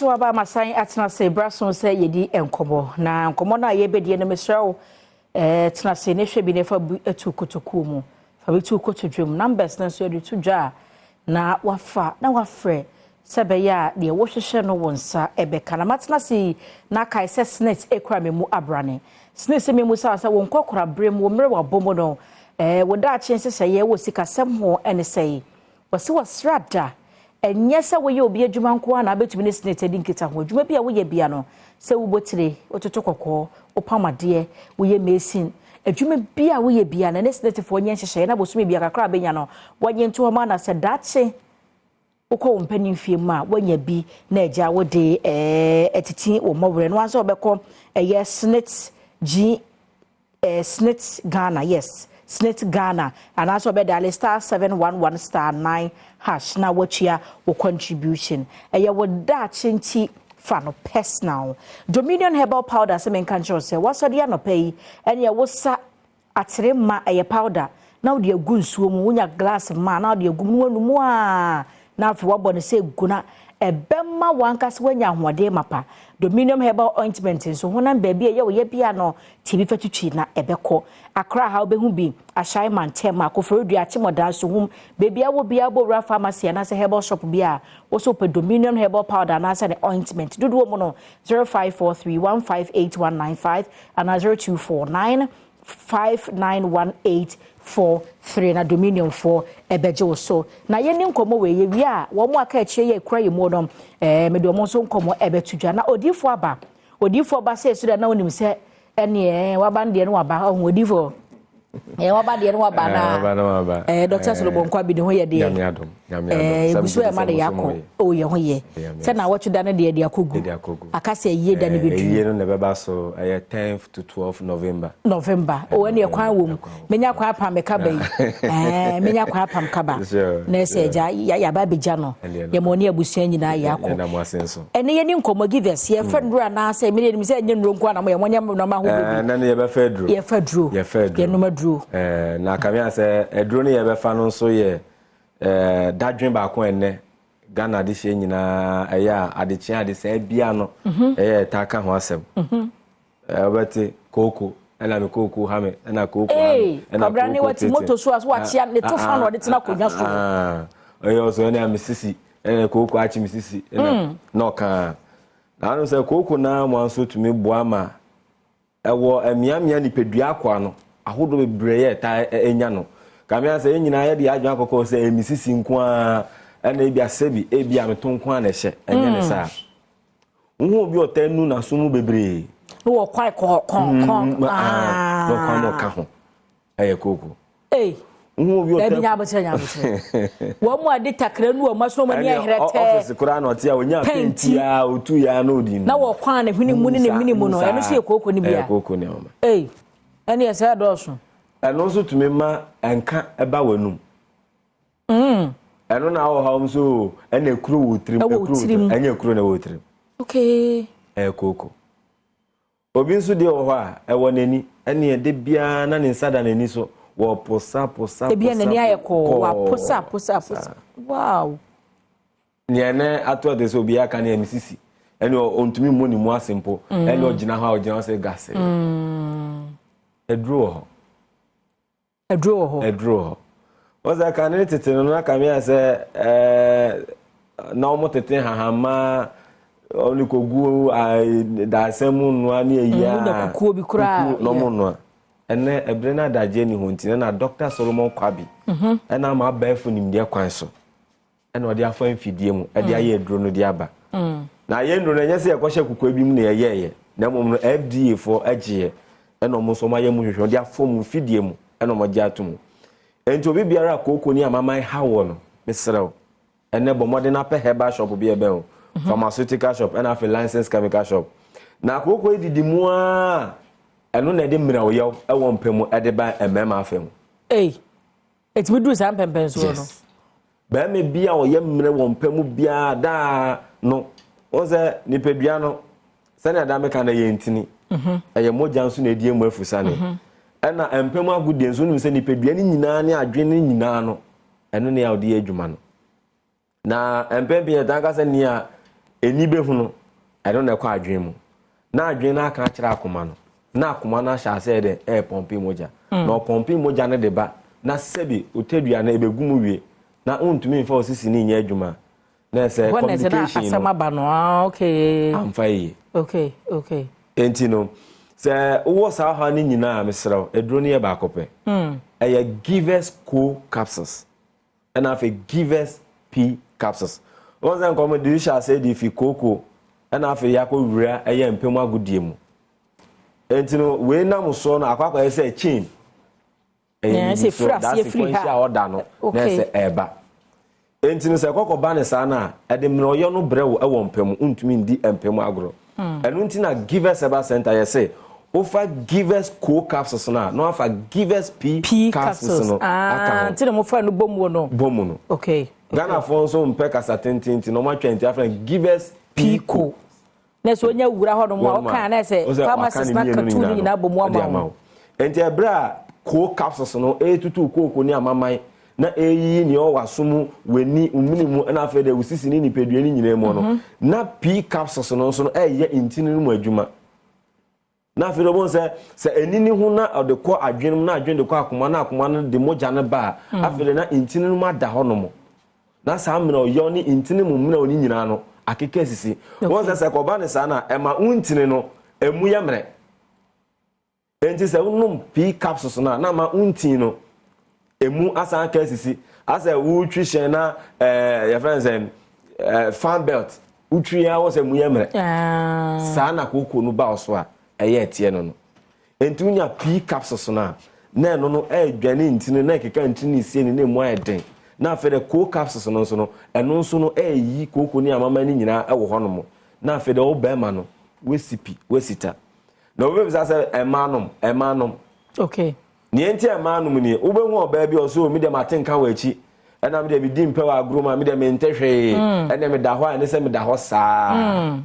So aba masan atena ase bra so sɛ yɛdi nkɔmmɔ, na nkɔmmɔ no a yɛbɛdie no, mesrɛ wo, tena ase ne hwɛ bi ne fa bi atu kotokuo mu, fa bi tu kotodwe mu. Numbers no nso yɛde to dwa a, na wafa na wafrɛ sɛ ɛbɛyɛ a deɛ wɔhwehwɛ no wɔ nsa ɛbɛka. Na matena ase yi na akae sɛ SSNIT ekura me mu abrane. SSNIT sɛ me mu sɛ wɔn nkɔkora bere mu, wɔn mmerɛ wabɔ mu no, wɔ daakye nhyehyɛeɛ wɔ sikasɛm ho ɛne sɛ yi wɔsi wɔsra da. Ɛnyɛ sɛ woyɛ obi adwuma nko ara na abɛtumi ne SSNIT adi nkita ho. Adwuma bi a woyɛ bia no, sɛ wobɔ tire, wototo kɔkɔɔ, wopam adeɛ, woyɛ mason, adwuma bi a woyɛ bia no, ne SSNITfoɔ nyɛ nhyehyɛeɛ na bosome bia kakra abɛnya no, wɔnyɛ nto hɔ ma na sɛ daakye wokɔ wo mpanin fie mu a, woanya bi na agya wode ɛtete wɔ mmɔwerɛ no ansa wɔbɛkɔ. Ɛyɛ SSNIT G, SSNIT Ghana, yes, SSNIT Ghana, anaasɛ ɔbɛ dial *711*9# na watua wo contribution. Ɛyɛ wo daakye nti fa no personal. Dominion Herbal Powder, sɛ menka nkyerɛw sɛ wasɔde anɔpa yi, ɛneɛ wosa atere ma ɛyɛ powder na wode agu nsuo mu, wonya glass ma na wode agu mu na wanumu a, na afei wabɔ no sɛ gu na ɛbɛma wankasa wanya ahoɔden mapa. Dominion Herbal Ointment nso, honam baabi a ɛyɛ wo yɛ bia no, tv fa twitwi na ɛbɛkɔ. Akra ha wobɛhu bi, Ahyɛn Mantam a Koforodua, Akyemɔdan so hum baabi a wɔ bia, bɔ wura pharmacy anaasɛ herbal shop bi a wɔso pɛ Dominion Herbal Powder anaasɛ ne ointment. Dodoɔ mu no, 0543 158195 anaa 0249 591843 na Dominion foɔ ɛbɛgye wo so. Na yɛne nkɔmmɔ wɔ yɛ wie a, wɔn aka akyire yɛ ekura yɛ mu no, mede wɔn nso nkɔmmɔ ɛbɛto dwa. Na odiifoɔ aba, odiifoɔ aba sɛ esu dɛ na onim sɛ ɛneɛ waba no deɛ no waba. Ɔho odiifoɔ waba deɛ no waba na Dr. Solomon Kwabi ne ho yɛ deɛ egu so ɛma de yakɔ o yɛ ho yɛ sɛ na awɔtwe da no deɛ de akɔgu aka sɛ yie da no bɛdu. Yie no na ɛbɛba so, ɛyɛ 10th to 12th November. November o, ɛne kwan wɔ mu, menya kwan apam me kaba yi, menya kwan apam kaba na ɛsɛ agya yaba abɛgya no, yɛma ɔne abusua nyinaa yɛakɔ. Ɛne yɛne nkɔmmɔ givers yɛfɛ nnuro anaasɛ mene nim sɛ ɛnyɛ nnuro nko ana moyɛ, monyɛ nneɛma ahodoɔ bi. Ɛnɛ no yɛbɛfɛ aduro. Yɛfɛ duro. Yɛfɛ aduro. Yɛnom aduro. Na kamea sɛ aduro no yɛbɛfa no nso yɛ dadwen baako. Ɛnɛ Ghana adehyɛ nyinaa ɛyɛ a adekyea adesaa bia no, ɛyɛ ɛta ka ho asɛm. Wobɛte kooko, ɛna me kooko ha me, ɛna kooko ha me, ɛna kooko tete moto so a so wakyea ne to fa na ɔde tena akonnwa so. Ɔyɛ ɔsɔ ɛna me sisi, ɛna kooko akyi me sisi, ɛna na ɔkaa na ano sɛ kooko naa mo nso tumi boa ma ɛwɔ mmeammea nipadua akoa no ahodoɔ bebree yɛ ɛta ɛnya no. Kamea sɛ yɛn nyinaa yɛde adwene akɔkɔ sɛ ɛmi sisi nko ara, ɛna ebi asɛbi ebi a meto nko ara na ɛhyɛ ɛnyɛ ne saa. Wohu obi ɔtaa nu n'aso mu bebree. Na wɔ kwan kɔn kɔn kɔn. Na ɔkwan na ɔka ho ɛyɛ kooko. Ee. Wohu obi ɔtaa. Dabi, nyabokyerɛ nyabokyerɛ wɔn mu ade takra nu wɔn aso, wɔn ani ɛhɛrɛ tɛɛ. Ɔfisi koraa na ɔte a onya penti a otu ya na odi. Na wɔ kwan ne hwene mu ne ne mini mu no, ɛno nso yɛ kooko ne bia. Ɛyɛ kooko ne ɔma. Ee, ɛne ɛsɛ ɛdɔɔso. Ɛno nso tumi ma ɛnka ɛba w'anum. Ɛno na awɔ ha nso, ɛna ekuro wɔ tirim. Ɛwɔ tirim. Ɛnyɛ ekuro na ɛwɔ tirim. Ɛyɛ kooko. Obi nso deɛ wɔ hɔ a ɛwɔ n'ani, ɛne ɛde biara na ne nsa da n'ani so wɔ posa posa. Ebi a n'ani ayɛ kɔɔ, waposa posa posa, wow. Nea ɛnɛ ato ɔte sɛ obi aka ne ɛmi sisi, ɛne ɔntumi mmɔ ne mu ase mpo, ɛne ɔgyina hɔ a ɔgyina hɔ sɛ gase. Aduro wɔ hɔ. Aduro wɔ hɔ. Aduro wɔ hɔ. Wɔn sɛ kane tete no na kamea sɛ na wɔn tete hahama ɔne kogu daasɛn mu noa ne ayi a. Na kukuo bi koraa. Na wɔn noa. Ɛnɛ ɛbere no adagye ni hɔ nti na Dr. Solomon Kwabi ɛna ama abɛɛfo nimdeɛ kwan so, ɛna ɔde afa mfidie mu ɛde ayɛ aduro no de aba. Na ayɛ nnuro no, ɛnyɛ sɛ yɛkɔhyɛ kukuo bi mu na yɛyɛɛyɛ, na mmom no FDA foɔ agyeɛ, ɛna ɔmo nso ɔmo ayɛ mu hwehwɛ, ɔde afɔ mu mfidie mu, ɛna ɔmo agye ato mu. Nti obi biara a kooko ne amaman ha wɔ no, mesrɛw, ɛnɛ bɔ mmɔden apɛ herbal shop bi ɛbɛn o, pharmaceutical shop, ɛna afei licensed chemical shop. Na kooko yi didi mu aa, ɛno na ɛde mmerɛwyɛw ɛwɔ mpɛ mu ɛde ba mmarima afɛ mu. Ee, etumi duru saa mpɛmpɛnsoɔ no? Yes, bɛrima bi a ɔyɛ mmerɛ wɔ mpɛ mu biara daa no, wɔn sɛ nipadua no sɛnea da meka no, ɛyɛ ntini, ɛyɛ mogya nso na ɛdi emu afusane, ɛna mpɛ mu agodie nso nim sɛ nipadua no nyinaa ne adwene no nyinaa no, ɛno ne a ɔde yɛ adwuma no. Na mpɛn pii yɛtaa ka sɛ nea Ani bɛhunu, ɛno na ɛkɔ adwene mu. Na adwene no aka akyerɛ akoma no, na akoma no ahyɛ aseɛ dɛ ɛrepɔmpe mogya. Na ɔpɔmpe mogya no de ba, na sɛbi otadua no ɛbɛgu mu wie, na wontumi mfa wo sisi no nyɛ adwuma. Na ɛsɛ Hɔ na ɛsɛ na communication asɛm no aba no. Ah, okay. Amfa yie. Enti no, sɛ wowɔ saa ɔhaw no nyinaa, mesrɛ wo, aduro no yɛ baako pɛ. Ɛyɛ Givers Co capsules ɛna afei Givers P capsules. Wɔn sɛ nkɔmɔ de hyɛ ase de fi kooko ɛna afei yɛakɔ wura ɛyɛ mpɛmu agodie mu. Enti no, wei nam soɔ no akɔ akɔyɛ sɛ chain. Ɛyɛ Yeah, sɛ nidisoɔ firi aseɛ that firi sequential ha. order no na ɛsɛ ɛɛba. Enti no, sɛ kɔkɔ ba ne saa no a, ɛde mmerɛɔyɛ no brɛ wo ɛwɔ mpɛmu, ntumi ndi mpɛmu agorɔ. Ɛno nti na Givers Herbal Center yɛ sɛ wofa Givers Co capsules no a, na wafa Givers P, P capsules capsules no aka Ah, ho. nti na mofa no bɔ mu no. Bɔ mu no. Ghanafoɔ nso mpɛ kasa tenten nti na ɔmo atwa nti afrɛ no Givers P P co Co. Na sɛ onya wura hɔ nom a, ɔkaa na sɛ pharmacist na katu no nyinaa bɔ mu ama wo. Nti ɛberɛ a Co capsules no ɛtutu kooko ne amaman na ɛyiyi nea ɔwɔ aso mu, w'ani, w'mene mu, ɛna afei deɛ wosisi ne nipadua no nyinaa mu no, na P capsules no nso no ɛyɛ ntini no mu adwuma. Na afei de, ɔbɛn sɛ ani ne ho na ɔde kɔ adwene mu, na adwene de kɔ akoma, na akoma no de mogya no ba a, afei de na ntini no mu ada hɔ nom, na saa mmerɛ ɔyɛ ne ntini mu mmerɛ ɔne nyinaa no akeka sisi wɔn sɛ kɔba ne saa na ɛma wo ntini no emu yɛ mmerɛ. Nti sɛ wonom P capsules no a, na ama wo ntini no emu asan aka sisi asɛ wotwi hyɛn na yɛfrɛ no sɛ fan belt wotwi ya wɔ sɛ mu yɛ mmerɛ. Saa na kooko no ba wo so a, ɛyɛ ɛteɛ no. Nti wonya P capsules no a, na ɛno no ɛɛdwane ntini na ɛkeka ntini ne sie ne na emu ayɛ den. Na afei de, Co capsules no nso no, ɛno nso no ɛɛyi kooko ne amama no nyinaa ɛwɔ hɔnom. Na afei de, wo bɛrima no wasi pi wasi ta. Na wobɛbisa sɛ ɛmaa nom, ɛmaa nom. Nea nti a ɛmaa nom nie: wobɛhu ɔbaa bi a ɔsɛ o, mi deɛ mate nka wɔ akyi, ɛna mi deɛ medi mpɛ wɔ agorɔ mu a, mi deɛ mente hwee, ɛna meda hɔ a, ɛne sɛ meda hɔ saa.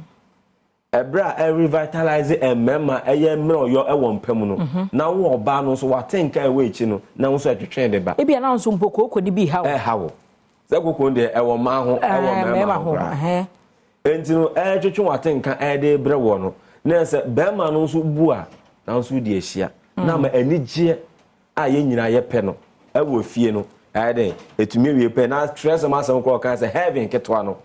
Ɛberɛ a ɛrevitalise mmarima ɛyɛ mmerɛ ɔyɔ ɛwɔ mpa mu no, na wo ɔbaa no nso wate nka ɛwɔ akyi no, na wo nso ɛtwetwe de ba. Ebi ana nso mpo kooko ni bi ha wo. Ɛha wo sɛ koko deɛ ɛwɔ mmaa ho, ɛwɔ mmarima ho koraa. Nti no, ɛretwetwe wate nka ɛde brɛ wɔ no, na sɛ bɛrima no nso bu a, na nso di ahyia na ama anigyeɛ a yɛn nyinaa yɛpɛ no ɛwɔ fie no ɛyɛ dɛ ɛtumi awie pɛ. Na twerɛsɛm asɛm kɔ ɔka sɛ heaven ketewa no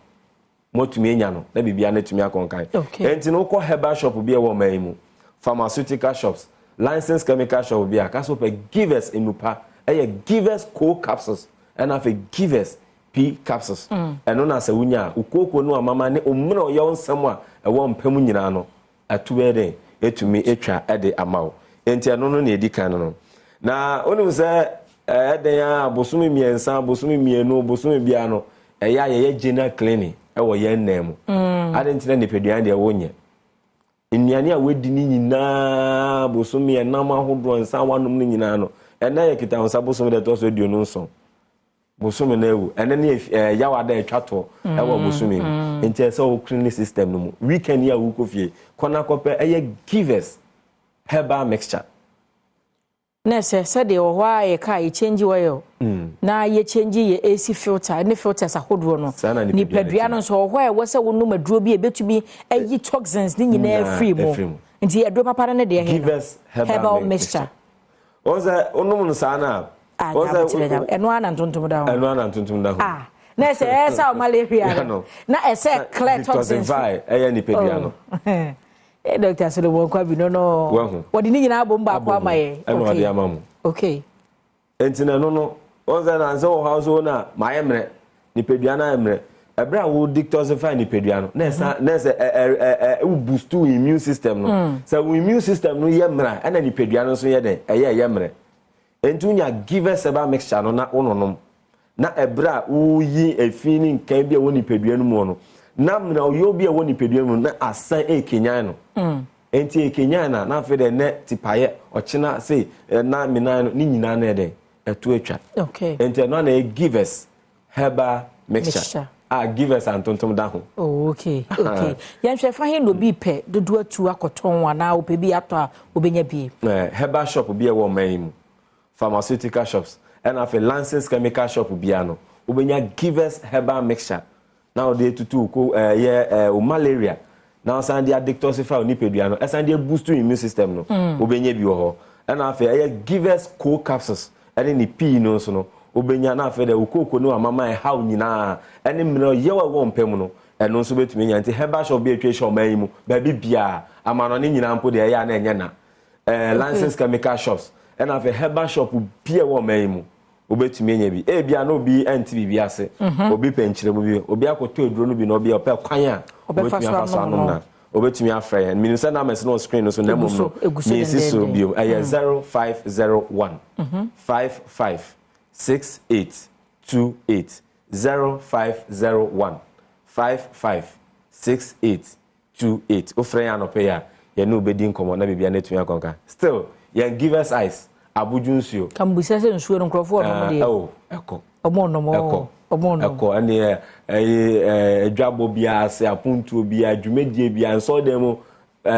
mɔtumi anya no na biribia no atumi akɔnkan. Nti no, wokɔ herbal shop bi a ɛwɔ ɔman yi mu, pharmaceutical shops, licensed chemical shop bi a, ka sɛ wopɛ Givers nnupa, ɛyɛ Givers Co capsules ɛna afei Givers P capsules. Ɛno na sɛ wonya a, wo kooko no amama ne ommerɛ ɔyɛ wo nsɛm a ɛwɔ mpa mu nyinaa no, ɛto bɛyɛ dɛn ɛtumi atwa ɛde ama wo. Nti ɛno no na ɛdi kan no. Na wonim sɛ ɛyɛ dɛn a, bosome 3, bosome 2, bosome biara no, ɛyɛ a yɛyɛ general cleaning ɛwɔ yɛn nan mu. Ade nti na nipadua deɛ wonyɛ nnuane a wadi ne nyinaa, bosome ɛnam ahodoɔ, nsa wanom no nyinaa no, ɛnɛ yɛ kita nsa bosome deɛ ɛtɔ so 27, bosome no awu. Ɛnɛ ne ɛɛ yawada atwa toɔ ɛwɔ bosome mu. Nti ɛsɛ wo cleaning system no mu. Weekend yi a wokɔ fie kɔna kɔpɛ ɛyɛ Givers herbal mixture. Na sɛ sɛdeɛ wɔ hɔ a yɛka yɛ change oil na yɛ change yɛ AC filter ne filters ahodoɔ no, Saa na nipadua no nipadua no nso wɔ hɔ a ɛwɔ sɛ wonom aduro bi a ɛbɛtumi ayi toxins ne nyinaa Nyinaa firi mu. afiri mu. Nti aduro papa no ne deɛ he no? Givers herbal, Herbal mixture. Wɔn sɛ wonom no saa no a, Ah, wɔn nyabotrɛ sɛ nyab ɛno ara na ntontom da ho. Ɛno ara na ntontom da ho. Ah, na ɛsɛ ɛsɛ wo malaria no na ɛsɛ clear toxins. Detoxify ɛyɛ nipadua no. Oh. Eh, Dr. Solomon Kwabi no. Wahu. Wɔde ne nyinaa abom baako Abom. ama yɛ. Ɛna ɔde ama mo. Nti na ɛno no, wɔn sɛ na nsɛ wɔ hɔ nso na mayɛ mmerɛ, nipadua no ayɛ mmerɛ. Ɛberɛ a wo detoxify nipadua no na ɛsa na ɛsɛ ɛ ɛ ɛ ɛ wo boost wo immune system no. Sɛ wo immune system no yɛ mmerɛ a, ɛna nipadua no nso yɛ dɛ ɛyɛ mmerɛ. Nti wonya Givers herbal mixture no na wononom, na ɛberɛ a woyi efi ne nkan bi a ɛwɔ nipadua no mu no, na mmerɛ ɔyɛ bi a ɛwɔ nipadua no mu no na asan ekenyan no. Nti ekenyan na na afei dɛ nɛ tipaeɛ ɔkyena sei na menan no ne nyinaa no yɛ dɛ ɛto atwa. Nti ɛno ana yɛ Givers herbal mixture, Mixture. A Givers antontom da ho. Oh, okay. Yɛnhwɛ fa he na obi pɛ dodoɔ atu akɔtɔn anaa wopɛ bi atɔ a, wobɛnya bi? Herbal shop bi a ɛwɔ ɔman yi mu, pharmaceutical shops, ɛna afei licensed chemical shop biara no, wobɛnya Givers herbal mixture. Na wɔde atutu ko ɛyɛ o malaria na ɔsan de adetoxify wo nipadua no, ɛsan de boost immune system no. Wobɛnya bi wɔ hɔ. Ɛna afei ɛyɛ Givers Co capsules ɛne ne pii no nso no wobɛnya. Na afei dɛ wo kooko ne wamama ɛhaw nyinaa ɛne mmerɛ yɛwɔ ɛwɔ mpɛ mu no, ɛno nso bɛtumi anya. Nti herbal shop bi atwa ahyia ɔman yi mu baabi biara, amanɔne nyinaa mpo deɛ, ɛyɛ a na ɛnyɛ na licensed chemical shops, ɛna afei herbal shop bi a ɛwɔ ɔman yi mu, wobɛtumi anya bi. Ebia na obi ɛnte biribi ase, obi pɛ nkyerɛmu bi, obi akɔtɔ aduro no bi na obi ɔpɛ kwan a obɛtumi afa so anom na obɛtumi afrɛ yɛn. Minim sɛ numbers no wɔ screen no so, na mmom no miesi so bio, ɛyɛ 0501 55 68 28, 0501 55 68 28. Wofrɛ yɛn anɔpɛ yi a, yɛne wobɛdi nkɔmmɔ na biribia no atumi akɔnka. Still yɛn Givers Ice abodwo nsuo. Kambusɛ sɛ nsuo no nkurɔfoɔ ɔnom deɛ? Ɛwɔ ɛkɔ. Ɔmo ɔnom. Ɛkɔ. Ɔmo ɔnom. Ɛkɔ. Ɛne ɛyɛ ɛdwabɔ biara ase, apontuo biara, dwumadie biara, nsɔɔdan mu,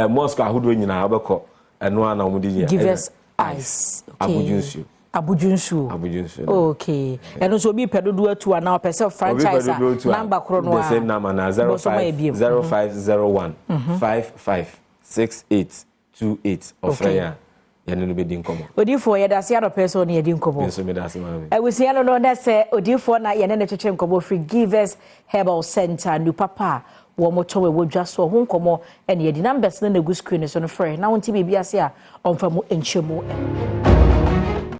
mosque ahodoɔ nyinaa wobɛkɔ, ɛno a na wɔn de yɛ. Givers Ice, okay. Abodwo nsuo. Abodwo nsuo. Abodwo nsuo. Okay, ɛno nso obi pɛ dodoɔ atu anaa ɔpɛ sɛ franchise a, number korɔ no a, the same number na 05 0501 55 68 28. Ɔfrɛ yɛn a, yɛne no bɛdi nkɔmmɔ. Odiifoɔ, yɛda ase anɔpɛ sɛ ɔne yɛdi nkɔmmɔ. Nso meda ase, maame. Abusua no na sɛ odiifoɔ na yɛne ne twetwe nkɔmmɔ firi Givers Herbal Center, nupapa a wɔn tɔn ɛwɔ dwa so ho nkɔmmɔ ɛne yɛdi. Numbers no na egu screen so no, frɛ na wɔn ti biribi ase a ɔmfa mu nkyɛn mu.